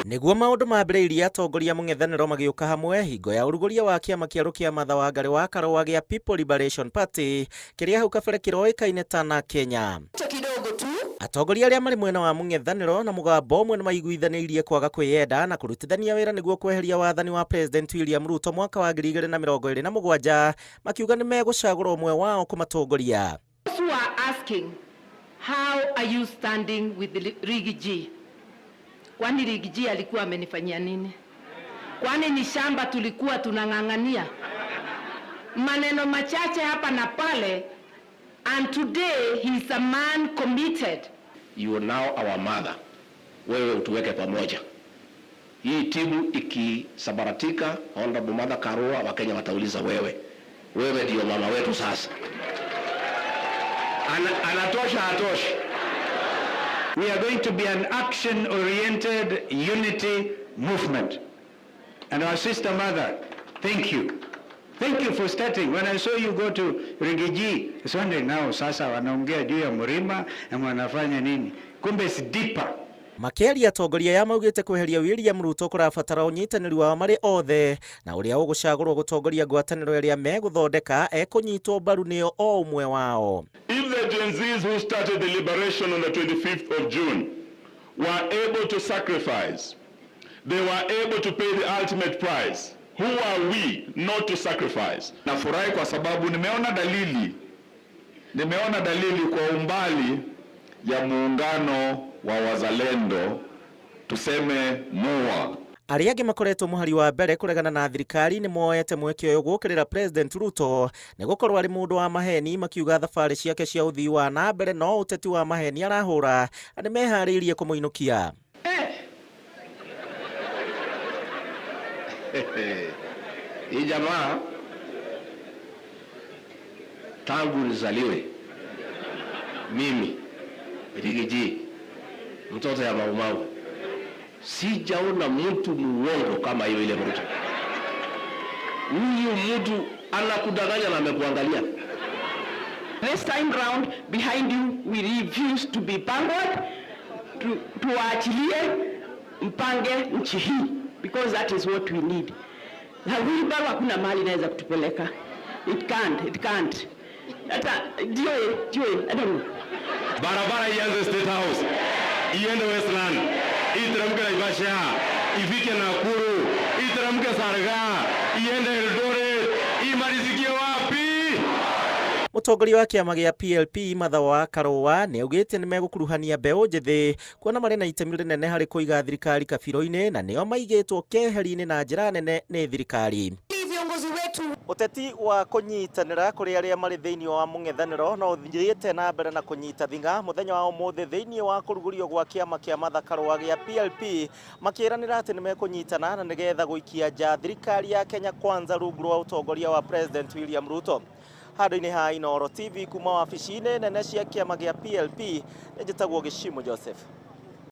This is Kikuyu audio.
Nĩguo maũndũ mambĩrĩirie atongoria a mũng'ethanĩro magĩũka hamwe hingo ya ũrugũria wa kĩama kĩerũ kĩa Martha Wangari wa Karũa gĩa People Liberation Party kĩrĩa hau kabere kĩroĩkaine ta na Kenya. Atongoria arĩa marĩ mwena wa mũng'ethanĩro na mũgambo ũmwe nĩmaiguithanĩirie kwaga kwĩyenda na kũrutithania wĩra nĩguo kweheria wathani wa President William Ruto mwaka wa 2027 makiuga nĩmegũcagũra ũmwe wao kũmatongoria. Those who are asking, how are you standing with Riggy G? Kwani Riggy G alikuwa amenifanyia nini? Kwani ni shamba tulikuwa tunang'ang'ania? Maneno machache hapa na pale, and today he is a man committed. You are now our mother. Wewe utuweke pamoja. Hii timu ikisambaratika, Honorable Martha Karua, Wakenya watauliza wewe. Wewe ndio mama wetu sasa. Anatosha, hatoshi? We are going to be an action-oriented unity movement. And our sister mother, thank you. Thank you for starting. When I saw you go to Riggy G, I was wondering now, sasa wanaongea juu ya mlima na wanafanya nini? Kumbe it's deeper. Makĩaria atongoria aya maugĩte kweheria William Ruto kũrabatara ũnyitanĩri wao marĩ othe na ũrĩa ũgũcagũrwo gũtongoria ngwatanĩro ĩrĩa megũthondeka ekũnyitwo mbaru nĩo o ũmwe wao. If the Gen Zs who started the liberation on the 25th of June were able to sacrifice, they were able to pay the ultimate price. Who are we not to sacrifice? Nafurahi kwa sababu nimeona dalili kwa umbali ya muungano wa wazalendo, tuseme MUA. Arĩa angĩ makoretwo mũhari wa mbere kũregana na thirikari nĩ moete mweke ũyũ gũũkĩrĩra President Ruto nĩ gũkorwo arĩ mũndũ wa maheni, makiuga thabarĩ ciake cia ũthii wa na mbere no ũteti wa maheni arahũra na nĩ meharĩirie kũmũinũkia. Hii jamaa tangu nizaliwe mimi Riggy G, mtoto ya Maumau, sijaona mtu muongo kama hiyo ile mtu. Huyu mtu anakudanganya na amekuangalia. This time round, behind you, we refuse to be backward. Tuwaachilie mpange nchi hii because that is what we need. Na wheelbarrow hakuna mahali inaweza kutupeleka. It can't, it can't. Hata ndio ndio, I don't know. Barabara ianze State House, iende Westland, iteremke Naivasha, ifike Nakuru, iteremke Salgaa, iende Eldoret, imalizikie wapi? Mũtongoria wa kĩama gĩa PLP Martha wa Karũa nĩ augĩte nĩ megũkuruhania mbeũ njĩthĩ kuona marĩ na itemi rĩnene harĩ kũiga thirikari kabiro-inĩ na nĩo maigĩtwo keheri-inĩ na njĩra nene nĩ thirikari. Viongozi wetu Ũteti wa kũnyitanĩra kũrĩ arĩa marĩ thĩinĩ wa mũng'ethanĩro no ũthiĩte na mbere na kũnyita thing'a mũthenya wa ũmũthĩ thĩinĩ wa kũrugũrio gwa kĩama kĩa Martha Karũa gĩa PLP, makĩranĩra atĩ nĩ mekũnyitana na nĩgetha gũikia nja thirikari ya Kenya Kwanza rungu rwa ũtongoria wa President William Ruto. Handũ-inĩ ha Inooro TV kuma wabici-inĩ nene cia kĩama gĩa PLP, nĩ njĩtagwo Gĩcimo Joseph.